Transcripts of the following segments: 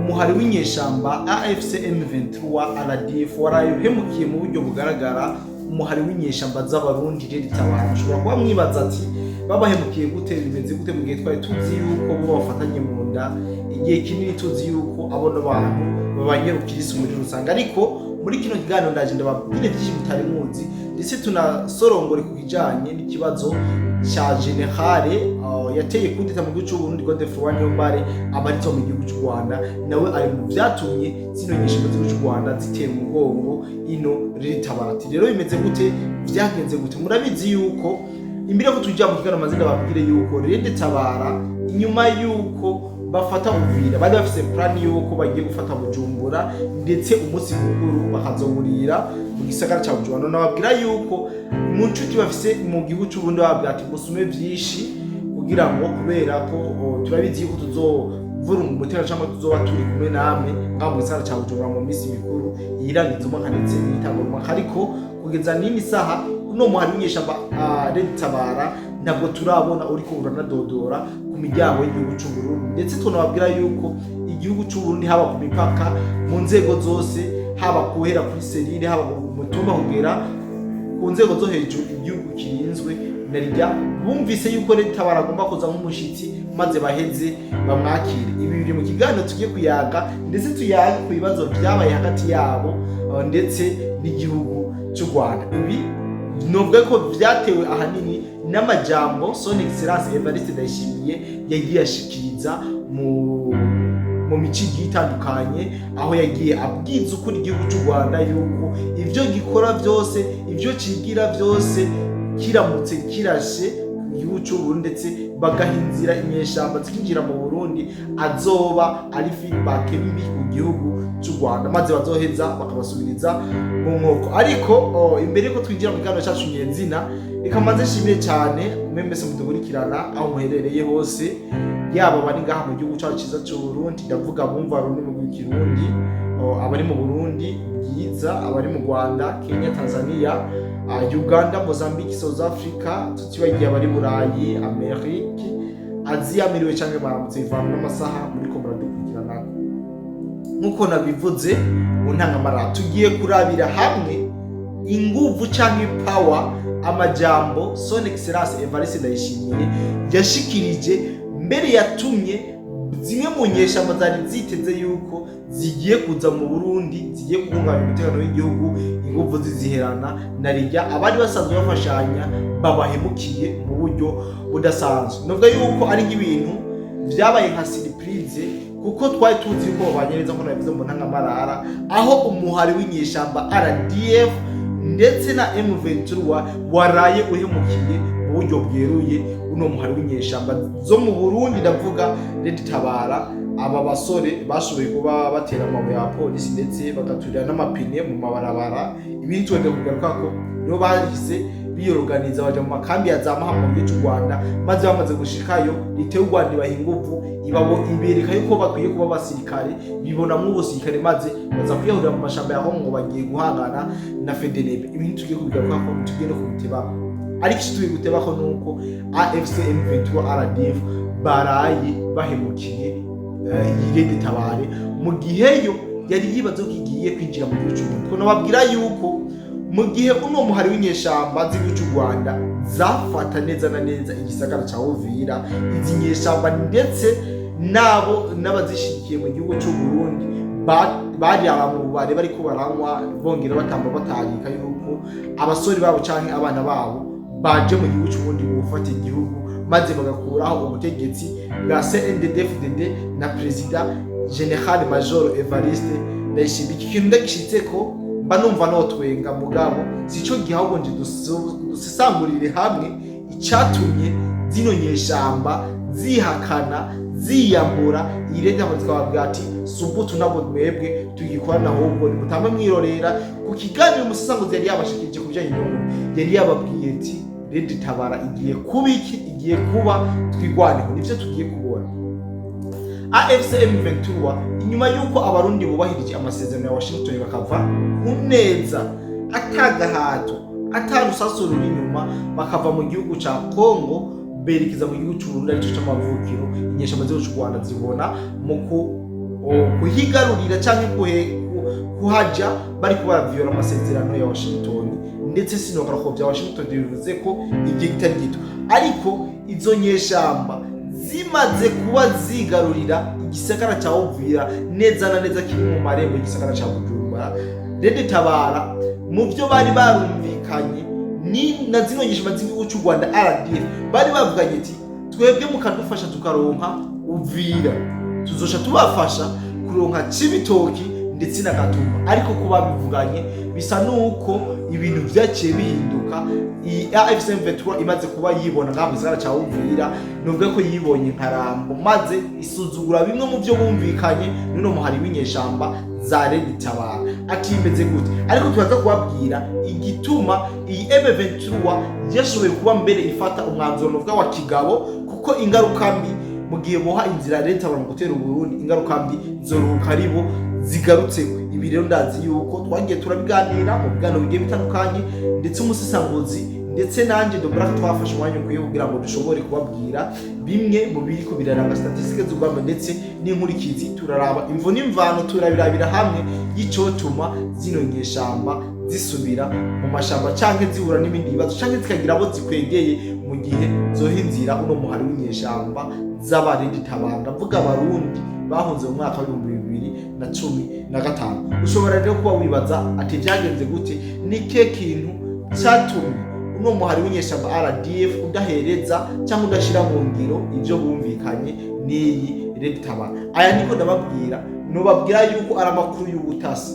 Umuhari w'inyeshamba AFC M23 RDF waraye uhemukiye mu buryo bugaragara umuhari w'inyeshamba z'Abarundi RED Tabara. Mushobora kuba mwibaza ati: "Babahemukiye gute? Bimeze gute?" Mu gihe twari tuzi yuko bo bafatanye mu nda igihe kinini, tuzi yuko abo bantu babanye rukirisi muri rusange. Ariko muri kino kiganiro ndaje ndababwire byinshi mutari muzi, ndetse tunasorongore ku kijanye n'ikibazo ca général yateye kudeta mu gihugu c'Uburundi, Godefroid Niyombare, abarizwa mu gihugu c'u Rwanda. Nawe ari mu vyatumye zino nyeshamba z'igihugu c'u Rwanda zitera umugongo ino RED Tabara. Ati: "Rero bimeze gute? Vyagenze gute?" Murabizi yuko imbere ko tuja mu kiganiro, amazina babwire yuko RED Tabara, inyuma yuko bafata Uvira, bari bafise plan yuko bagiye gufata Bujumbura, ndetse umunsi mukuru bakazowurira mu gisagara ca Bujumbura. None babwira yuko mu nshuti bafise mu gihugu c'Uburundi bababwira ati: "Musume vyinshi kugira ngo, kubera ko turabizi yuko tuzovurunga umutima cyangwa tuzoba turi kumwe namwe ngaho mu gisagara ca Bujumbura mu minsi mikuru irangiza umwaka ndetse n'itangura umwaka." Ariko kugeza n'ini saha, uno muhari w'inyeshamba Red Tabara ntabwo turabona uriko uranadodora ku miryango y'igihugu c'u Burundi. Ndetse tunababwira yuko igihugu c'u Burundi, haba ku mipaka, mu nzego zose, haba kuhera kuri cellule, haba mu mutumba, kugera ku nzego zo hejuru, igihugu kirinzwe. Na rirya bumvise yuko Red Tabara agomba kuza nk'umushitsi, maze baheze bamwakire. Ibi biri mu kiganiro tugiye kuyaga, ndetse tuyage ku bibazo vyabaye hagati yabo ndetse n'igihugu cy'u Rwanda. Ibi novuga ko vyatewe ahanini n'amajambo Son Excellence Evariste Ndayishimiye yagiye ashikiriza mu mico igiye itandukanye, aho yagiye abwiza ukuri igihugu cy'u Rwanda yuko ivyo gikora byose, ivyo cigira byose, kiramutse kirashe igihugu cy'u Burundi, ndetse bagaha inzira inyeshamba zikinjira mu Burundi, azoba ari feedback mbi ku gihugu cy'u Rwanda, maze bazoheza bakabasubiriza mu nkoko. Ariko imbere yuko twinjira mu kiganiro cyacu nyenzina, reka mbanze nshimire cyane mwe mwese mudukurikirana aho muherereye hose, yaba abari ngaha mu gihugu cyacu cyiza cy'u Burundi, ndavuga bumva ururimi rw'Ikirundi, abari mu Burundi bwiza, abari mu Rwanda, Kenya, Tanzania, Uganda, Mozambique, South Africa, tutibagiye abari Burayi, Amerique, Aziya. Miriwe canke baramutse bivana n'amasaha muriko muradukurikirana. Nk'uko nabivuze mu ntangamara, tugiye kurabira hamwe inguvu canke power amajambo Son Excellence Evariste Ndayishimiye yashikirije, mbere yatumye zimwe mu nyeshamba zari ziteze yuko zigiye kuza mu Burundi, zigiye guhungabanya umutekano w'igihugu, inguvu ziziherana na rirya abari basanzwe bafashanya babahemukiye mu buryo budasanzwe. Nuvuga yuko ari nk'ibintu vyabaye nka surprise, kuko twari tuzi yuko babanye neza, nko nabivuze mu ntangamarara, aho umuhari w'inyeshamba RDF ndetse na M23 waraye uhemukiye mu buryo bweruye uno muhari w'inyeshamba zo mu Burundi, ndavuga Red Tabara. Aba basore bashoboye kuba batera amabuye ya polisi, ndetse bagaturira n'amapine mu mabarabara. Ibindi tuwende kugaruka ko nibo bahise biyoruganiza baja mu makambi ya za Mahama mu gihugu cy'u Rwanda, maze bamaze gushikayo, leta y'u Rwanda ibaha inguvu, ibabo ibereka yuko bakwiye kuba abasirikare, bibonamwo ubusirikare, maze baza kwiyahurira mu mashamba ya Kongo bagiye guhangana na FDNB. Ibintu tugiye kubigaruka ko, tugiye no kubitebako. Ariko icyo tugiye gutebako nuko AFC M23 RDF baraye bahemukiye iyi Red Tabare, mu gihe yo yari yibaza ko igiye kwinjira mu gihugu cy'u Burundi. Tunababwira yuko mu gihe uno muhari w'inyeshamba z'igihugu cy'u Rwanda zafata neza na neza igisagara ca Uvira, izi nyeshamba ndetse nabo n'abazishigikiye mu gihugu cy'u Burundi bari mu bubare bariko baranywa, bongera batamba, batarika yuko abasore babo canke abana babo baje mu gihugu cy'u Burundi gufata igihugu, maze bagakuraho ubutegetsi bwa CNDD-FDD na Perezida Général Major Evariste Ndayishimiye. Iki kintu ndagishitseko mba numva notwenga, mugabo sico gihe, ahubwo nje dusesangurire hamwe icatumye zino nyeshamba zihakana, ziyambura iyi leta, tukababwira ati: "Subutu ntabwo mwebwe tugikorana, ahubwo nimutambe mwirorera." Ku kiganiro umusesanguzi yari yabashikirije ku bijanye n'inkuru, yari yababwiye ati: "Red Tabara igiye kuba iki? Igiye kuba Twirwaneho." Nivyo tugiye kubona. AFC M23, inyuma y'uko Abarundi bubahirije amasezerano ya Washington, bakava ku neza atagahato, atarusasu ruri inyuma, bakava mu gihugu ca Congo berekeza mu gihugu c'u Burundi, arico c'amavukiro, inyeshamba z'igihugu c'u Rwanda zibona mu Kuhigarurira canke kuhaja bariko baravyola amasezerano ya Washington, ndetse sinokora ko vya Washington bivuze ko igihe kitari gito. Ariko izo nyeshamba zimaze kuba zigarurira igisagara ca Uvira, neza na neza kiri mu marembo y'igisagara ca Bujumbura, Red Tabara mu byo bari barumvikanye ni na zino nyeshamba z'igihugu cy'u Rwanda RDF, bari bavuganye ati: "Twebwe mukadufasha tukaronka Uvira, tuzosha tubafasha kuronka Cibitoki ndetse na Gatumba." Ariko ko babivuganye bisa nuko ibintu vyaciye bihinduka. Iyi AFC M23 imaze kuba yibona ngaha mu gisagara ca Uvira, nuvuga ko yibonye nka Rambo, maze isuzugura bimwe mu byo bumvikanye n'uno muhari w'inyeshamba za Red Tabara. Ati imeze gute? Ariko turaza kubabwira igituma iyi M23 yashoboye kuba mbere ifata umwanzuro nuvuga wa kigabo, kuko ingaruka mbi mu gihe boha inzira Red Tabara mu gutera Uburundi, ingaruka mbi zoruhuka aribo zigarutse. Ibi rero ndazi yuko twagiye turabiganira mu biganiro bigiye bitandukanye, ndetse umusisanguzi ndetse nanjye Dobra twafashe umwanya ukwiye kugira ngo dushobore kubabwira bimwe mu biriko biraranga statistiques z'urugamba ndetse n'inkurikizi. Turaraba imvo n'imvano, turabirabira hamwe y'icotuma zino nyeshamba zisubira mu mashamba canke zihura n'ibindi bibazo canke zikagira abo zikwegeye mu gihe zoha inzira uno muhari w'inyeshamba z'aba Red Tabara, ndavuga Abarundi bahunze mu mwaka wa 2015. Ushobora rero kuba wibaza ati: "Vyagenze gute? Ni ke kintu catumye uno muhari w'inyeshamba RDF udahereza cyangwa udashira mu ngiro ivyo bumvikanye n'iyi Red Tabara?" Aya niko ndababwira, nobabwira yuko ari amakuru y'ubutasi.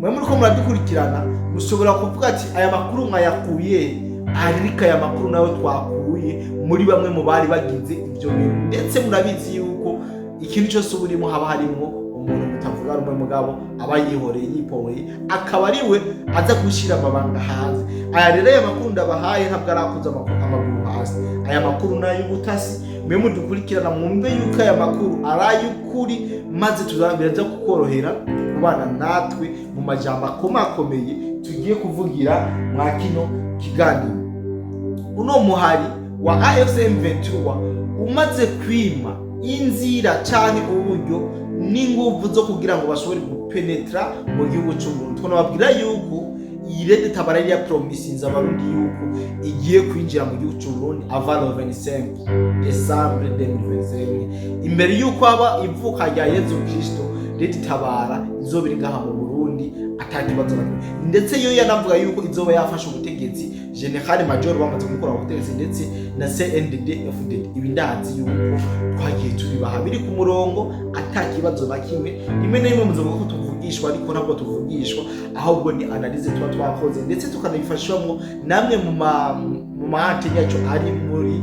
Mwe muriko muradukurikirana mushobora kuvuga ati: "Aya makuru mwayakuye?" Ariko aya makuru nayo twakuye muri bamwe mu bari bagize ibyo bintu, ndetse murabizi yuko ikintu cyose uba urimo haba harimo umuntu mutavuga rumwe, mugabo aba yihoreye, yipoye, akaba ari we aza gushyira amabanga hanze. Aya rero, aya makuru ndabahaye ntabwo arakuza amaguru hasi. Aya makuru ni ay'ubutasi. Mwe mudukurikirana mwumve yuko aya makuru ari ay'ukuri, maze biraza kukorohera kubana natwe mu majambo akomakomeye tugiye kuvugira mwa kino kiganiro. Uno muhari wa AFC M23 umaze kwima inzira canke uburyo n'inguvu zo kugira ngo bashobore gupenetra mu gihugu c'u Burundi, twababwira yuko iyi Red Tabara yari yapromisinze Abarundi yuko igiye kwinjira mu gihugu c'u Burundi avant le 25 décembre 2025, imbere yuko haba ivuka rya Yezu Kristo, Red Tabara izoba iri ngaha mu Burundi ata kibazo na kimwe. Ndetse yo yanavuga yuko izoba yafashe ubutegetsi, Général Major bamaze gukora ubutegetsi, ndetse na CNDD FDD. Ibi ndazi yuko twagiye tubibaha biri ku murongo ata kibazo na kimwe. Rimwe na rimwe muzovuga ko tuvugishwa, ariko ntabwo tuvugishwa, ahubwo ni analyse tuba twakoze, ndetse tukanabifashwamo namwe mu ma antennes yacu ari muri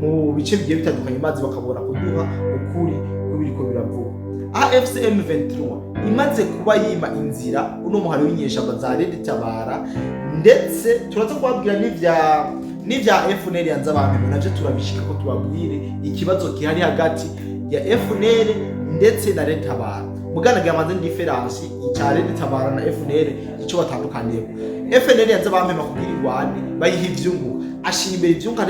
mu bice bigiye bitandukanye, maze bakabona kuduha ukuri kubiriko biravugwa. AFC M23 imaze kuba yima inzira uno muhari w'inyeshamba za Red Tabara, ndetse turaza kubabwira n'ivya FNL yanze abantu, navyo turabishika ko tubabwire ikibazo gihari hagati ya FNL ndetse na Red Tabara. Mugana gamaze différence ica Red Tabara na FNL, ico batandukaniyeho. FNL yanze bampema kugira igwane bayiha ivyunguka, ashira imbere ivyunguka.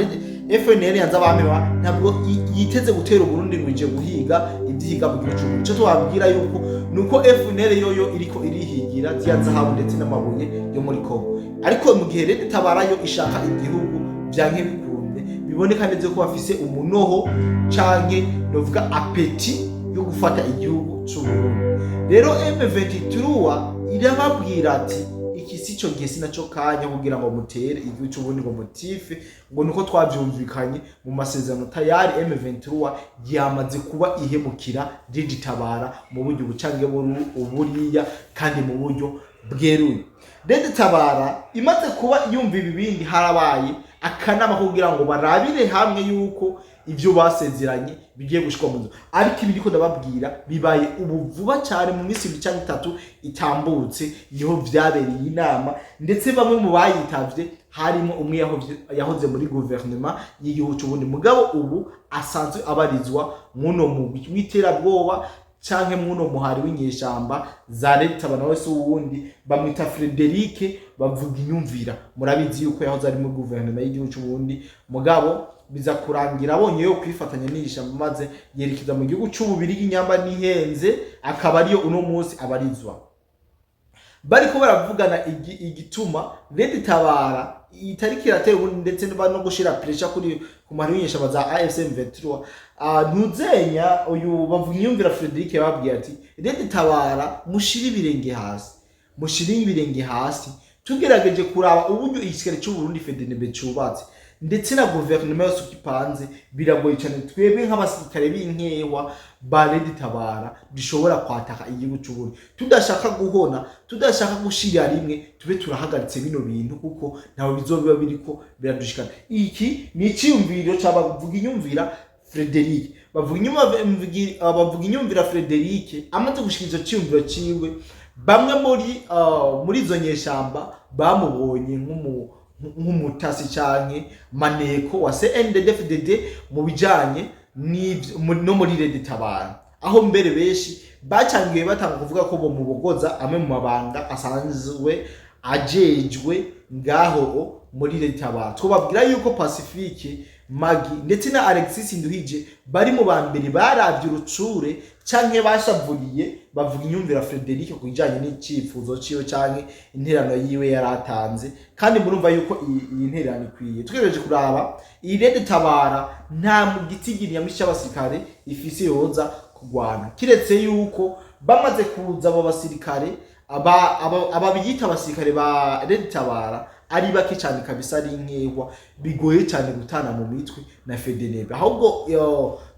FNL yanze bampema ntabwo yiteze gutera Uburundi ngo ije guhiga ivyihiga mu gihugu c'Uburundi. Ico tubabwira yuko nuko FNL yoyo iriko irihigira ziya zahabu ndetse n'amabuye yo muri Congo, ariko mu gihe Red Tabara yo ishaka igihugu vyanke bikunde, biboneka neza ko bafise umunoho canke novuga appétit yo gufata igihugu c'u Burundi. Rero M23 irababwira ati: "Iki si cyo gihe, si naco kanya kugira ngo mutere igihugu c'u Burundi, ngo motif ngo nuko twavyumvikanye mu masezerano." Tayari M23 yamaze kuba ihemukira Red Tabara mu buryo bucange uburiya kandi mu buryo bweruye. Red Tabara imaze kuba yumva ibi bindi, harabaye akanama kugira ngo barabire hamwe yuko ibyo basezeranye bigiye gushikwa mu nzu. Ariko ibi ndiko ndababwira bibaye ubu vuba cyane, mu minsi 2 cyangwa 3 itambutse niho vyabereye inama, ndetse bamwe mu bayitavye harimo umwe yahoze muri guverinoma y'igihugu c'Uburundi, mugabo ubu asanzwe abarizwa muno mugwi w'iterabwoba canke muno muhari w'inyeshamba za leta. Nawe si uwundi, bamwita Frederic bavuga inyumvira. Murabizi yuko yahoze ari muri guverinoma y'igihugu c'Uburundi, mugabo Biza kurangira abonye yo kwifatanya n'ishamba, maze yerekeza mu gihugu c'Ububirigi. Nyamba nihenze, akaba ariyo uno munsi abarizwa. Bariko baravugana igituma Red Tabara itariki iratera ubundi, ndetse no gushira pressure kuri ku mahari w'inyeshamba za AFC M23. Ntuzenya uyu bavuga inyumvira Frederic yababwiye ati: "Red Tabara, mushire ibirenge hasi, mushire ibirenge hasi. Tugerageje kuraba uburyo igisirikare cy'u Burundi FDNB cubatse, ndetse na guverinoma yose uko ipanze, biragoye cyane twebwe nk'abasirikare b'inkewa ba Red Tabara dushobora kwataka igihugu cy'u Burundi. Tudashaka guhona, tudashaka gushira rimwe, tube turahagaritse bino bintu, kuko ntawe bizobiba biriko biradushikana." Iki ni iciyumviro c'abavuga inyumvira Frederic. Bavuga inyumvira Frederic amaze gushikiriza ico ciyumviro ciwe, bamwe muri izo nyeshamba bamubonye nk'umutasi canke maneko wa CNDD-FDD mu bijanye no muri Red Tabara, aho mbere benshi bacangiye batanga kuvuga ko bomubogoza amwe mu mabanga asanzwe ajejwe ngaho muri Red Tabara. Twobabwira yuko Pacifique Magi ndetse na Alexis Nduhije bari mu ba mbere baravye urucure canke bashavuriye bavuga inyumvira Frederic ku bijanye n'icifuzo ciwe canke interano yiwe yaratanze. Kandi murumva yuko iyi ntererano ikwiye. Tugerageje kuraba, iyi Red Tabara nta mu gitigiri nyamwinshi c'abasirikare ifise yoza kugwana, kiretse yuko bamaze kuza abo basirikare, aba biyita abasirikare ba Red Tabara ari bake cyane kabisa, ari inkehwa, bigoye cyane gutana mu mitwe na FDNB. Ahubwo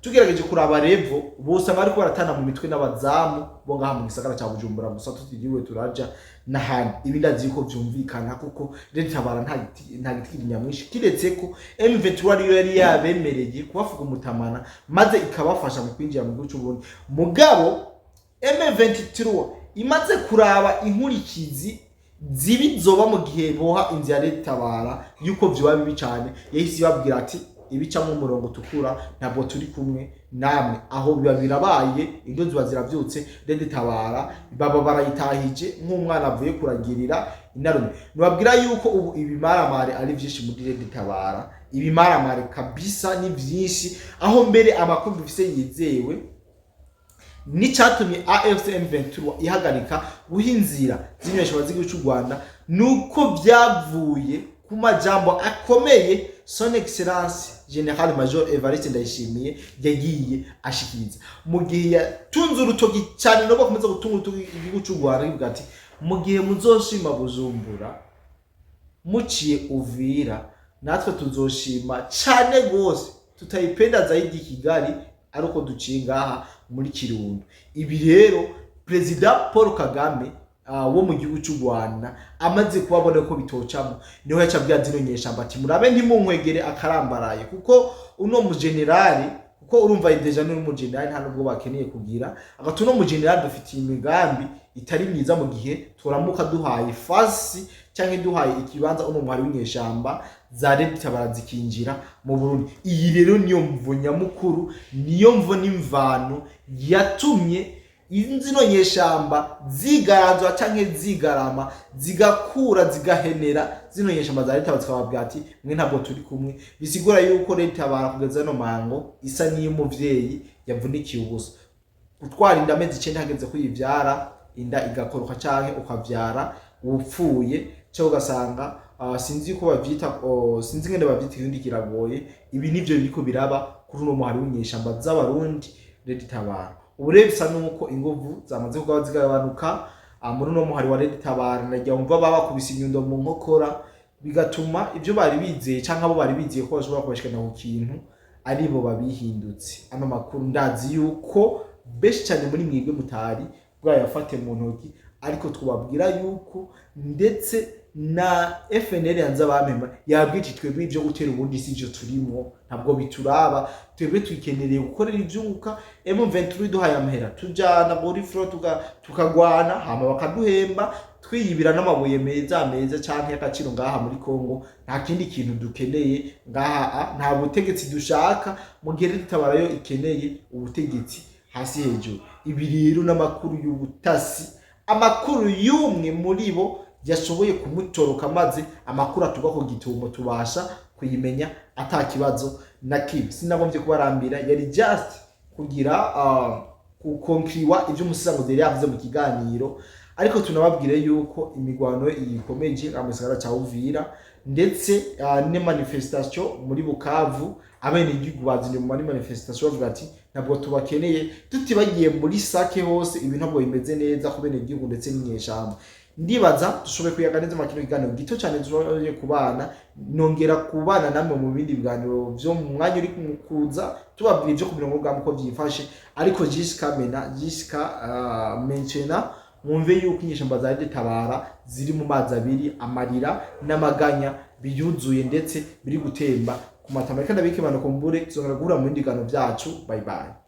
tugerageje kuraba revo bose bariko baratana mu mitwe n'abazamu bo ngaha mu gisagara ca Bujumbura gusa, tutiriwe turaja n'ahandi. Ibi ndazi yuko vyumvikana, kuko Red Tabara nta gitigiri nyamwinshi, kiretse ko M23 ariyo yari yabemereye kubafuka umutamana, maze ikabafasha mu kwinjira mu gihugu c'Uburundi. Mugabo M23 imaze kuraba inkurikizi zibi zoba mu gihe boha inzira ya Red Tabara, yuko vyoba bibi cyane, yahise ibabwira ati: "Ibicamo umurongo utukura, ntabwo turi kumwe namwe." Aho biba birabaye, indyo ziba ziravyutse. Red Tabara baba barayitahije nk'umwana avuye kuragirira inarume. Nibabwira yuko ubu ibimaramare ari vyinshi muri Red Tabara, ibimaramare kabisa ni vyinshi, aho mbere amakuru dufise yizewe n'icatumye AFC M23 ihagarika guha inzira z'inyeshyamba z'igihugu cy'u Rwanda, nuko vyavuye ku majambo akomeye Son Excellence General Major Evariste Ndayishimiye yagiye ashikiriza mu gihe yatunze urutoki cyane, no bakomeza gutunga urutoki igihugu cy'u Rwanda, kivuga ati: "Mu gihe muzoshima Bujumbura muciye Uvira, natwe tuzoshima cyane gose, tutayipenda zaidi Kigali ari uko duciye ngaha muri Kirundo." Ibi rero Perezida Paul Kagame wo mu gihugu cy'u Rwanda amaze kubabona ko bitocamo, niho yaca abwira zino nyeshamba ati: "Murabe ntimunkwegere akarambaraye, kuko uno mugenerali, kuko urumva déjà ni umugenerali, nta nubwo bakeneye kugira agati, uno mugenerali dufitiye imigambi itari myiza mu gihe turamuka duhaye fasi cyangwa duhaye ikibanza uno muhari w'inyeshamba za Red Tabara zikinjira mu Burundi." Iyi rero niyo mvo nyamukuru, niyo mvo n'imvano yatumye zino nyeshamba zigaranzura canke zigarama, zigakura, zigahenera zino nyeshamba za leta, zikababwira ati: "Mwe ntabwo turi kumwe." Bisigura yuko leta bara kugeza no mango isa n'iy'umuvyeyi yavunikiye ubusa, gutwara inda amezi 9, hageze ko uyivyara inda igakoroka, canke ukavyara upfuye, cyangwa ugasanga sinzi ko bavyita, sinzi ngene bavyita, ikindi kiragoye. Ibi nivyo biriko biraba kuri uno muhari w'inyeshamba z'Abarundi Red Tabara. Ubu rero bisa nuko inguvu zamaze kuba zigabanuka muri uno muhari wa Red Tabara. Nagira wumva babakubise inyundo mu nkokora, bigatuma ibyo bari bizeye canke abo bari bizeye ko bashobora kubashikana ku kintu aribo babihindutse. Ano makuru ndazi yuko benshi cyane muri mwebwe mutari bwayafate mu ntoki, ariko twababwira yuko ndetse na FNL yanze abampema yabwira iti: "Twebwe ibyo gutera ubundi si byo turimo, ntabwo bituraba, twebwe twikenereye gukorera ivyunguka. M23 iduhaye amahera tujana muri front, tukagwana, hama bakaduhemba, twiyibira n'amabuye meza meza canke y'agaciro ngaha muri Kongo. Nta kindi kintu dukeneye ngaha, nta butegetsi dushaka." Mu gihe Red Tabara yo ikeneye ubutegetsi hasi hejuru. Ibi rero n'amakuru y'ubutasi, amakuru y'umwe muri bo yashoboye kumutoroka, maze amakuru atuga ku gitumo tubasha. kuyimenya ata kibazo na kimwe. Sinagombye kubarambira, yari just kugira kukonkriwa ivyo umusisanguzi yari yavuze mu kiganiro. Ariko tunababwire yuko imigwano ikomeje mu gisagara ca Uvira, ndetse ne manifestation muri Bukavu. Abenegihugu bazinye mu mani manifestation bavuga ati: "Ntabwo tubakeneye." Tutibagiye muri Sake, hose ibintu ntabwo bimeze neza ku benegihugu ndetse n'inyeshamba. Ndibaza dushoboye kuyaga neza mu kino kiganiro gito cyane dushoboye kubana. Nongera kubana namwe mu bindi biganiro vyo mu mwanya uri kuza, tubabwira ivyo ku mirongo y'urugamba uko vyifashe. Ariko jusqu'à maintenant, jusqu'à maintenant, mwumve yuko inyeshamba za Tabara ziri mu mazi abiri, amarira n'amaganya biyuzuye, ndetse biri gutemba ku matama. Reka ndabike impanuka, mbure tuzongera guhura mu bindi biganiro vyacu. Bye bye.